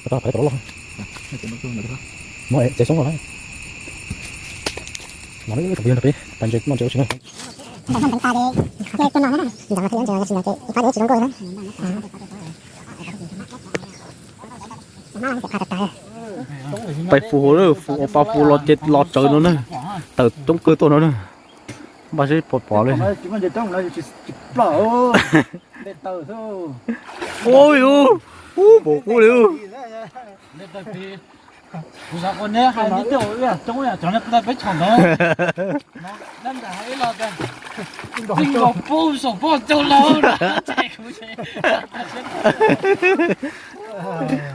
Pais tom loj, no tsev xoob los na. Mas tus pem no peb pais ntses noj ntses ua si na. Pais fu hauv, ua pa fu los ces los tsawv no na. Tawm coob kawg tuaj no na. Npaj seb pom pom li. Ua li, ub, pom qub li.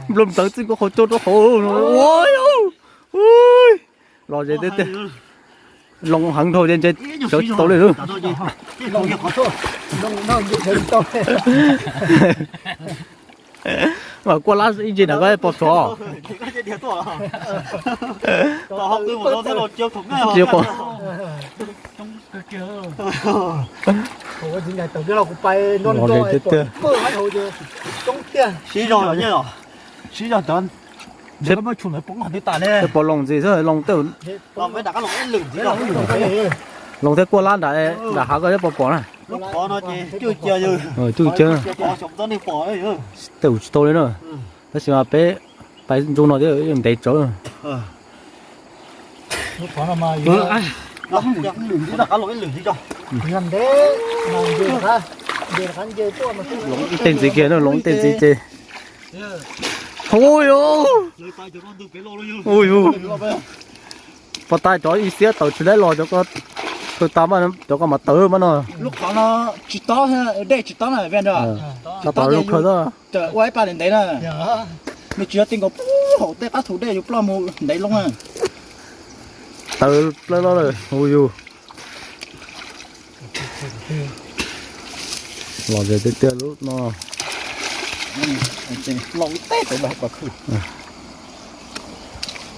Nplooj ntawd txij nkaus qhov cua rau hauv. Los ze tiag tiag. Loo heev dhau ces ntses sawv tsis tau li. Mas kuaj lab ib ntsis nram koj pom txog. Tsis pom. Los ze tiag tiag. Sib zog, sib zog, pom ntxiv xwb, loo tej, loo thiab kuaj lab nram, nram hav koj thiaj pom pom na. Cwj cia, tej ua tsis tau li na. Tab sis mas peb pais ntsoog no thiab yeej ntev tsawv. Tej ntxiv kiag na, loo tej ntxiv ces. Ui, ui, pov tas cov ib xiab tawm tsis laib los cov ko, khaws tas mas cov ko mas tawv mas no. Lub qhov no tsis tob, dej tsis tob na, sab tom lub khaws xwb. Ua ib pab ntev na, nws tsis yog ti nkaus pub hauv tej qab thu dej yus ploj mus ntev loo na. Tawv plaws los lawm, ui yus. Los ze tiag tiag lub no.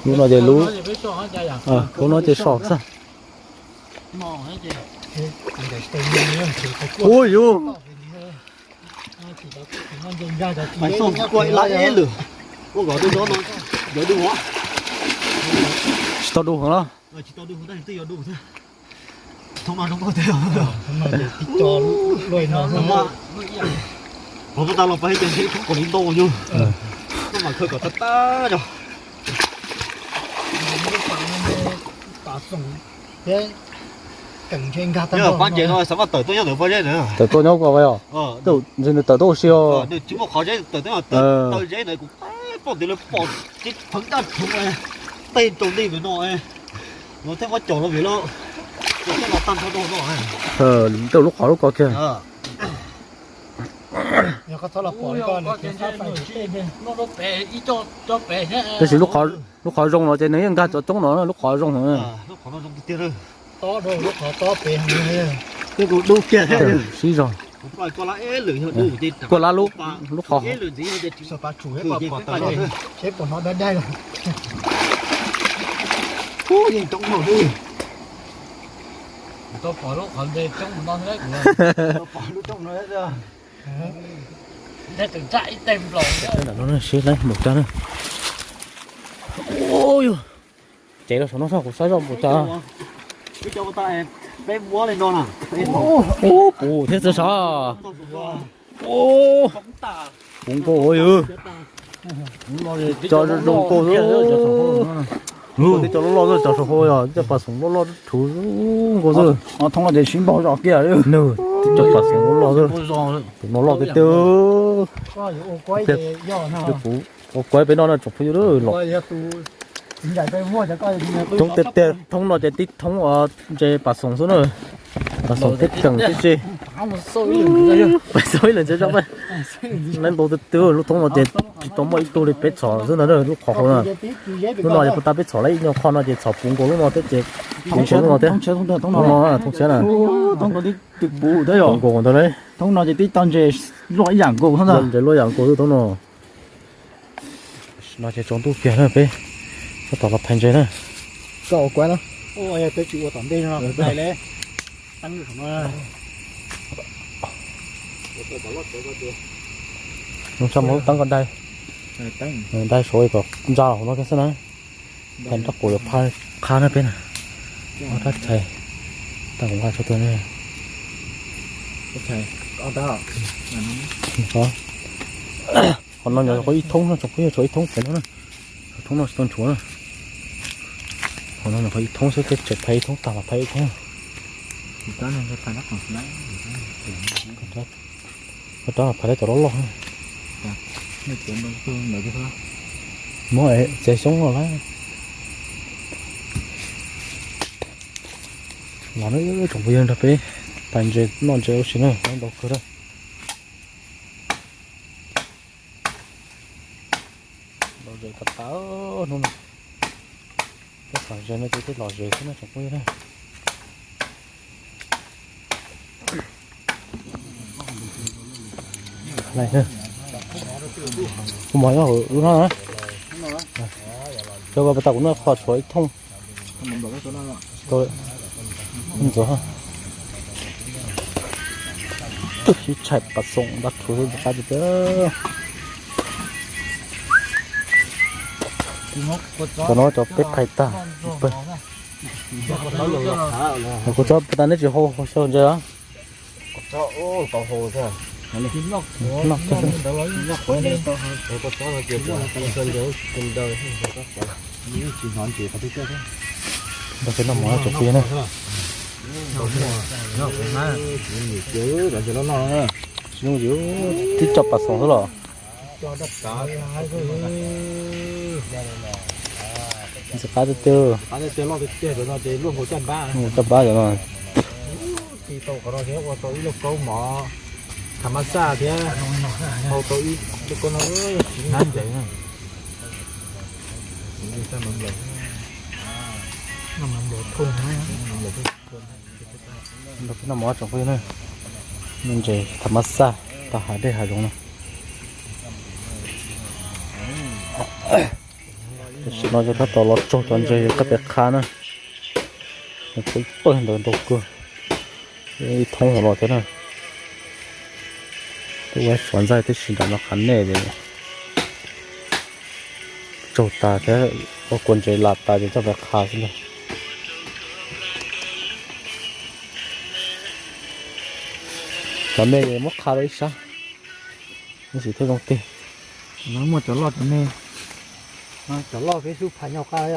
Lub no ces lub, lub no ces sov xwb. Ui yus. Tsis tau du heev los? Qhov tas los pais ces ib thoob kaum li ntau yus. Koj mam khaws kom tag tag yog. Pab ntses no xav mas tawm tuaj nyob ntawm pob zeb na. Tawm tuaj nyob ko os. Ntshe nws tawm tuaj ua si os. Nws tsis muaj qhov zeb tawm tuaj, taw zeb ntawd kuv pom ntev lawm, pom ces pheev daj rhuv tej rau ntej ntawm no. Los thiaj muab caum los vim lawm, thiaj los tag nrho rau no. Rau lub qhov lub ko kiag. Tab sis lub qhov zoo no ces nws yeej nkag cov coob no, lub qhov zoo no. Sib zog. Kuaj lab lub qhov. Sib laib mus tag na. Tsev los saum no saib kuv saib zoj npaum cas. Ub, puv thiab txawj sav. Puv nkaus ua yws. Cov zoo nkauj xwb. Tej cov loj loj xwb, cov saum hauv yog cov pas xoom loj loj rhuv nkauj xwb. Thoob no ces sib npaug zom kiag li. Nws, tej cov pas xoom loj loj xwb. Tus no loj tiag tiag. Kuv ua kuaib peb noj no tsoom phooj ywg los. Coob tiag tiag, thoob no ces tib thoob ntses pas xoom xwb na. Pas xoom tib keem tib si. Pas xoom ib lwm ntses, lawv ntau tiag tiag. Lub thoob no ces tsis tau muaj ib tug li, peb txhom xwb ntag, lub qhov hauv na. Lub no yog puas tas peb txhom lawm, ib nyuag qho no ces txhom puv nkaus lub no thiab ces puv nkaus lub no thiab. Thoob tshiab, thoob tshiab na. Puv nkaus ntag li. Thoob no ces tib tog ntses luaj ib yam nkaus, ntses luaj yam nkaus xwb thoob no. No ces tsaus ntuj kiag na, peb tab tom los phais ntses na. Koj ua kuaib na. Peb tsis ua tom ntej no, peb li. Teeb saum no. Ua tau kom loj txawv ko ces Nws tso mus lub teeb ko dai, dai saud kom ntsa hauv no kiag xwb na. Phais nrab qaum yuav phaj qha na peb na. Ob rab chais, tau kuv nqa tshuav tuag ne. Qhov no nyuam qhuav ib thoob no, tsoom phooj ywg, tshuav ib thoob pem no na. Thoob no tsis tau nchuav na. Qhov no nyuam qhuav ib thoob xwb, tej tseem phais ib thoob tag los phais ib thoob. Koj rov phais rab cov loj loj. Muab txiav xyoob no lawm. Los na tsoom phooj ywg, nrog peb phais ntses noj ntses ua si na, ntau kawg na. Los ze tas tas hnub no. Tej qhov ze no ces tej los ze xwb na tsoom phooj ywg na. Kuv mov nyob hauv lub no na. Rau koj pas tas kuv noj qhov tshuav ib thooj. Ntxuav. Twb sib tshais pas xoom ntab rhuv xwb qab tiag tiag. Cov no cov peb phais tag. Kuv txhob pas tas neb tsis hau xyaw ntses los? Noj. Nrog peb noj mov tsoom phooj ywg na. Tsis zoo, twb coj pas xoom xwb los. Ntxim qab tiag tiag. Caj npab cov no. Tsis tau qhov no thiab ua tau ib lub kaub mov tham mas xaj thiab hau tau ib lub kaub no tsis hnab ntses na. Noj mov tsoom phooj ywg na, noj ntses tham mas xaj tau hav dej hav zoov no. Tam sim no yog tab tom los tsaug cov ntses yuav coj pem qha na. Tshuav ib pawg ntawd ntau kawg, ib thoob hauv los thiab na. Twb ua xov ntxaij tib si nram no qhav nej ces tsaug tas thiab, ua kua ntses las tas ces coj pem qha xwb ntag. Cov me ces muab qha rau ib sab, ib sim thiaj zoo tig. Muaj cov loj cov me, cov loj peb xub phais nyob qab os.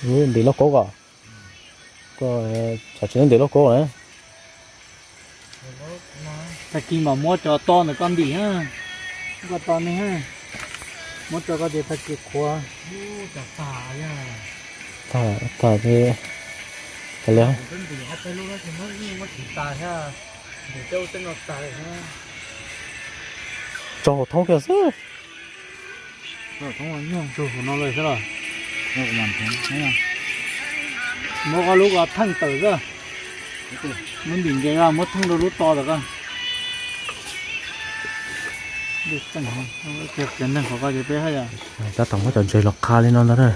Ntim lauj kaub kom, koj tsam tsis ntim lauj kaub na. Tag kis mam muab cov to ntawm koj ntim na, koj to ne, muab rau koj ces tag kis qhuav. Tag, tag, tag li. Tsaug hauv thoob kiag xwb. Tsaug hauv no lawm xwb los. Muab koj lub ko theej tawm xwb. Lub ntim ntses muab theej rau lub to tawm koj. Tab tom muab cov ntses los qha li no ntag na.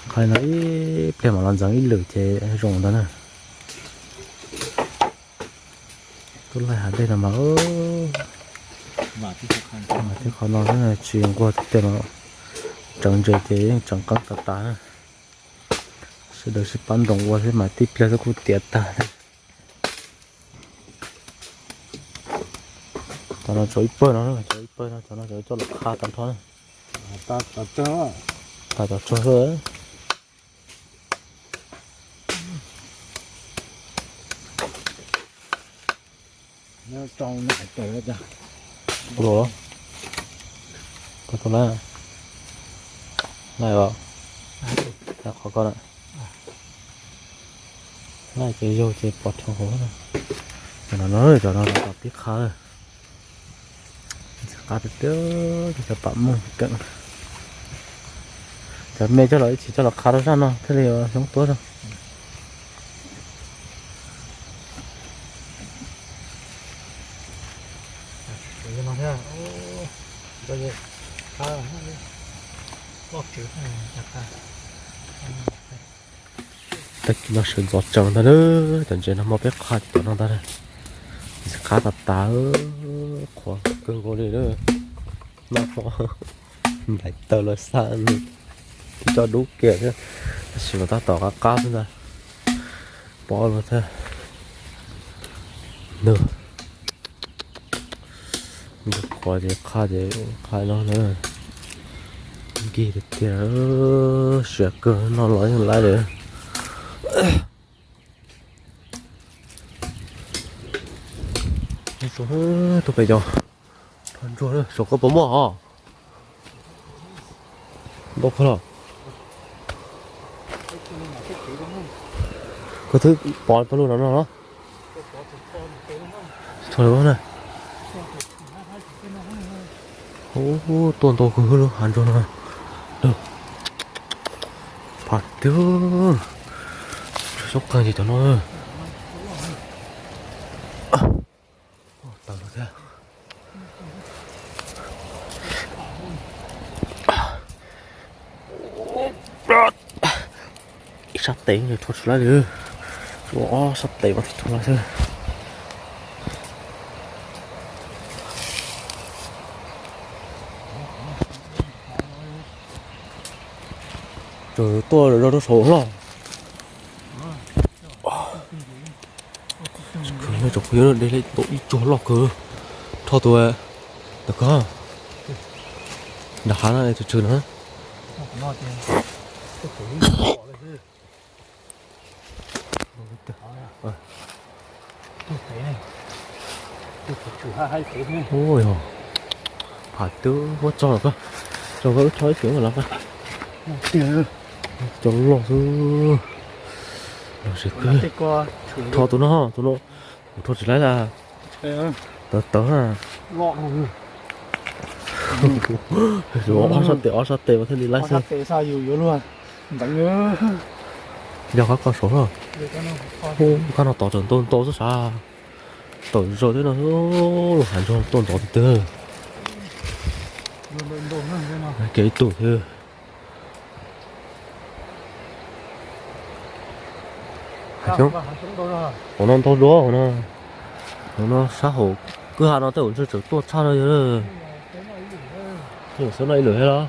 Qha li no ib pliag mam los ntxeev ib lwm ces zoo ntag na. Tuaj laij hav dej no mas, mas tib qho no tsis nquag tiag tiag no, tseev ntses ces yeej tseev qeeb tas tas na. Sawv daws sib pab ntoos ua thiab mas tib pliag xwb kuj tiav tag. Cov no tshuav ib pawg no, tshuav ib pawg no, cov no cov coj los qha tag nrho na. Qha cov tsuag xwb. Ua luaj, koj tau laij, laij os, laij qhov koj na, laij ces yaug ces pov rau hauv. Cov no, cov no pib qha, qab tiag tiag, cov pam muj keem. Cov me coj los ib chim coj los qha rau zaj no thiaj li xyoob tuab zog. Tag kis no sawv ntxov tsees ntag na, cov ntses no muaj peb qha cov no ntag na. Ntxim qab tas tas, qhuav kawg nkaus li na. Noj nplaim taws los xav nws tib co dub kiag thiab, tab sis mas tab tom qab qab xwb ntag. Pom los thiab. Nws, nws qhuav ces qha ces qha no na. Nkig tiag tiag, siav kawg, noj los yeej laiv li. Tuaj pem cov, saum koj puas muaj os? Ntau kawg los. Koj twb pov pov lug no no los. Txog lawm na. Ub, tuaj ntau kawg lub hav ntsuag no. Phaj tiag, xyoob qeeg ces cov no. Tawm los thiab. Ib sab tes rho tsis laib li, tshuav ob sab tes mas thiaj rho laib xwb. Tseem tuaj zog rau saud loj. Tsoom phooj ywg, de leb tau ib tsuag loj kawg, rho tus ntawm ko, nram hav no tus tswv no. Ub, yog phaj twb muab tso los, tso koj lub tsho ib txwm los, cov loj xwb. Los sis kwv, rho tus no, tus no kuv rho tsis laib lawm. Tawv tawv na. Ob sab tes, ob sab tes mas thiaj li laib xwb. Yog qab koj saud los. Ub, kab no tod tseem ntau ntau xwb sav. Tawm zaum thiab no, lub hav ntsuag tuaj ntov tiag tiag. Kev ib tug thiab. Hauv no ntau dua, hauv no, hauv no sab hauv kwj ha no tej zaum ntshe tseem tuaj tshaj no yog. Xub no ib lwm thiab los.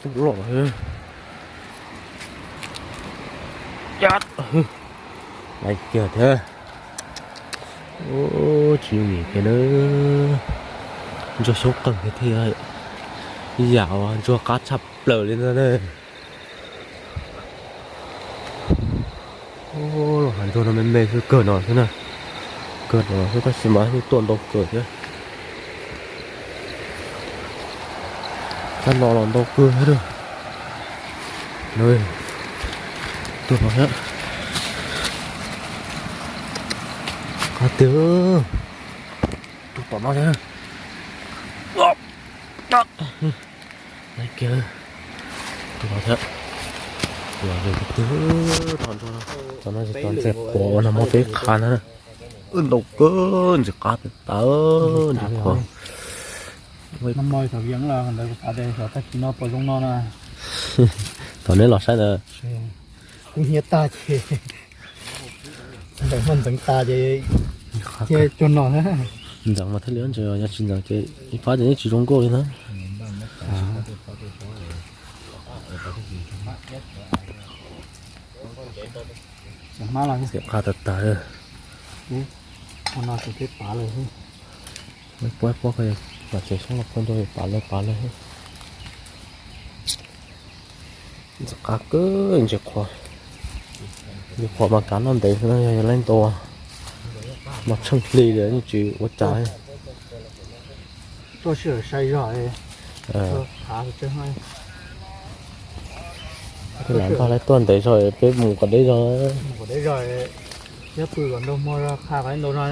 Tuaj loj thiab. Laiv kiag thiab. Tsis yooj yim kiag na. Ntsuag xyoob qeeg thiab, ib yam uas ntsuag qab tshaj plaws li ntag na. Lub hav ntsuag no me me xwb, kawg no xwb na, kawg no xwb tab sis mas yeej tuaj ntau kawg thiab. Tab no los ntau kawg thiab. Tuaj no thiab. Qab tiag. Tuaj tom no thiab. Laiv kiag. Tuaj no thiab. Los twb, tom no ces cov ntses qhuav uas nag hmo peb qha na. Wb ntau kawg, ntses qab tas tas, ntses qhuav. Thaum neb los saib ntawd, kuv hnyiab tag ces ntxeev mas ntxeev tas ces cia tsuag no. Ntxeev mas thiaj li ntses, yog tsis ntxeev ces ib phab ces neb tsis zoo nkauj li na. Ntxeev qab tas tas. Pob pob, kom tsev xyoob los phua ntau, pav lawg pav lawg. Ntxim qab kawg, ntses qhuav. Ntses qhuav mas kav noj ntev xwb na, yog laib ntau mas tsheej hli li yeej tsis ua cas. Tuaj sij hawm sai zog. Lam npaj laib tuaj ntev zog, peb mus kom deb zog. Thiab pw kom ntau hmo, qha laib ntau no.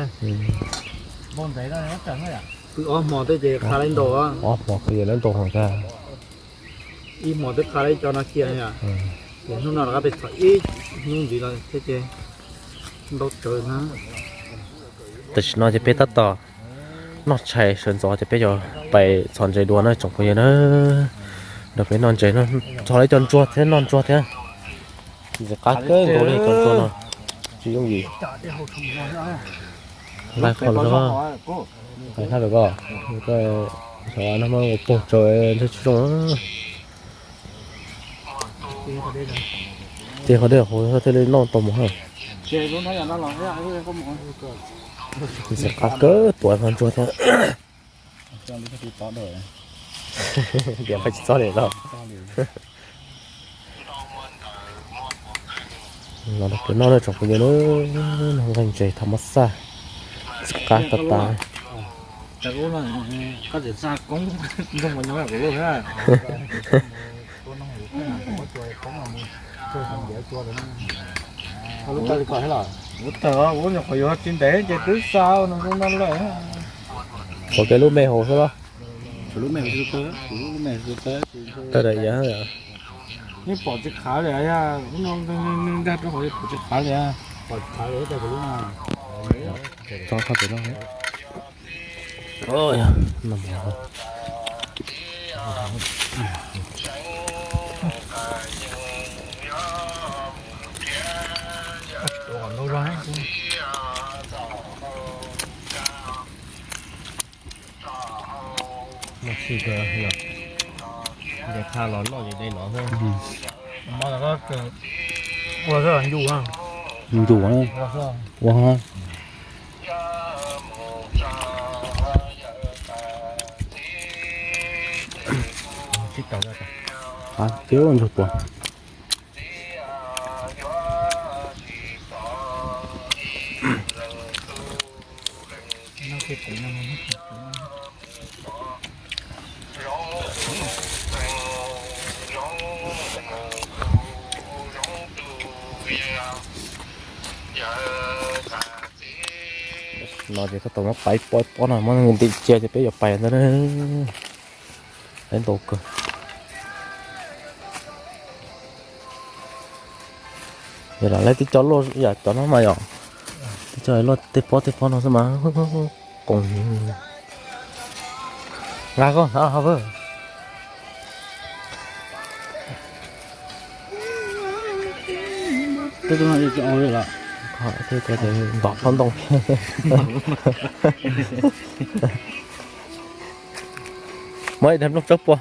Pw ob hmo tej ces qha laib ntau. Ob hmo qha laib ntau hos tag. Ib hmo twb qha laib cov no kiag. Ces hnub no rov qab pem txhom ib hnub ntxiv no thiab ces ntau tsawv na. Tam sim no ces peb tab tom Noj tshais sawv ntxov ces peb yuav pais txhos ntses dua na tsoom phooj ywg na. Nrog peb noj ntses, txhos lawv cov ntsuag thiab noj ntsuag thiab. Ntxim qab kawg nkaus li cov ntsuag no. Tsis yooj yim. Nqaij qhov lawm, nqaij hlab lawm ko. Xyov no mas ua pog tsaws ntshe tsis zoo. Ces qhov dej hauv thiaj li noj tau mus ha. Ntxim qab kawg tuav no ntsuag thiab. Tias peb tsis txob li los. Los peb noj na tsoom phooj ywg na, noj nqaij ntses thaj mab xaj, ntxim qab tas tas. Ua tawm ua nyuam qhuav yuav tsis ntev ces twb xa no zoo no lawm. Ua ke lub me hauv xwb los? Tawm daim iav. Yeej pom tsis khav li, nkag rau hauv pom tsis khav li. Tso qhov pem no. Noj sij kawg, ces qha los noj ces de los xwb. Ua xwb, ncu, ncu ua. Tiab ntsuag puas. No ces koj tau muab pais pob pob no muab ntim cia ces peb yuav pais ntawd. Peb ntau kawg. Yog lam leb tib co luaj yam cov no mas yom, tib co luaj tej pob tej pob no xwb mas qoos. Nqa koj hnab ho. Ntov phob ntoo. Muab ib daim nplooj tsawb pua.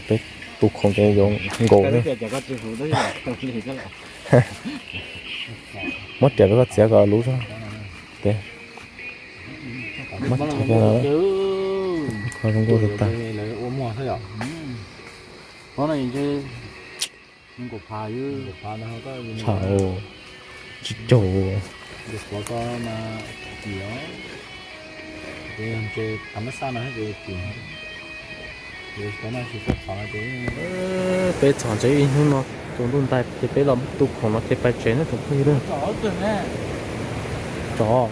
Peb tu khoom ces yuav nkaus. Muab riam rau koj txiav kom luv. Muab tso, kho zoo nkauj tas tas. Tsham, tsis caug. Peb txhom ntses ib hnub no, tsaus ntuj ntais ces peb los tu khoom no ces pais tsev na tsoom phooj ywg na. Tsov,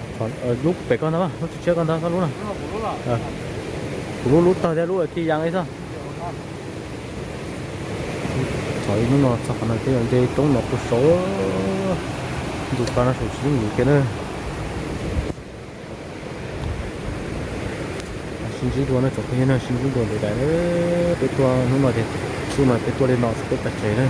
lub pem koj ntag, lub tshiab tshiab koj ntag, koj lub na. Kuv lub lub tawg thiab lub khi yas ib xwb. Txhom ib hnub no txog qhov no peb yuav nce roob no puag saud. Ntu pa no saum tsis yooj yim kiag na. Sib ntsib dua na tsoom phooj ywg na, sib ntsib dua ntawm daim. Peb tuaj hnub no ces, xub no peb tuaj li no xwb peb pais tsev na.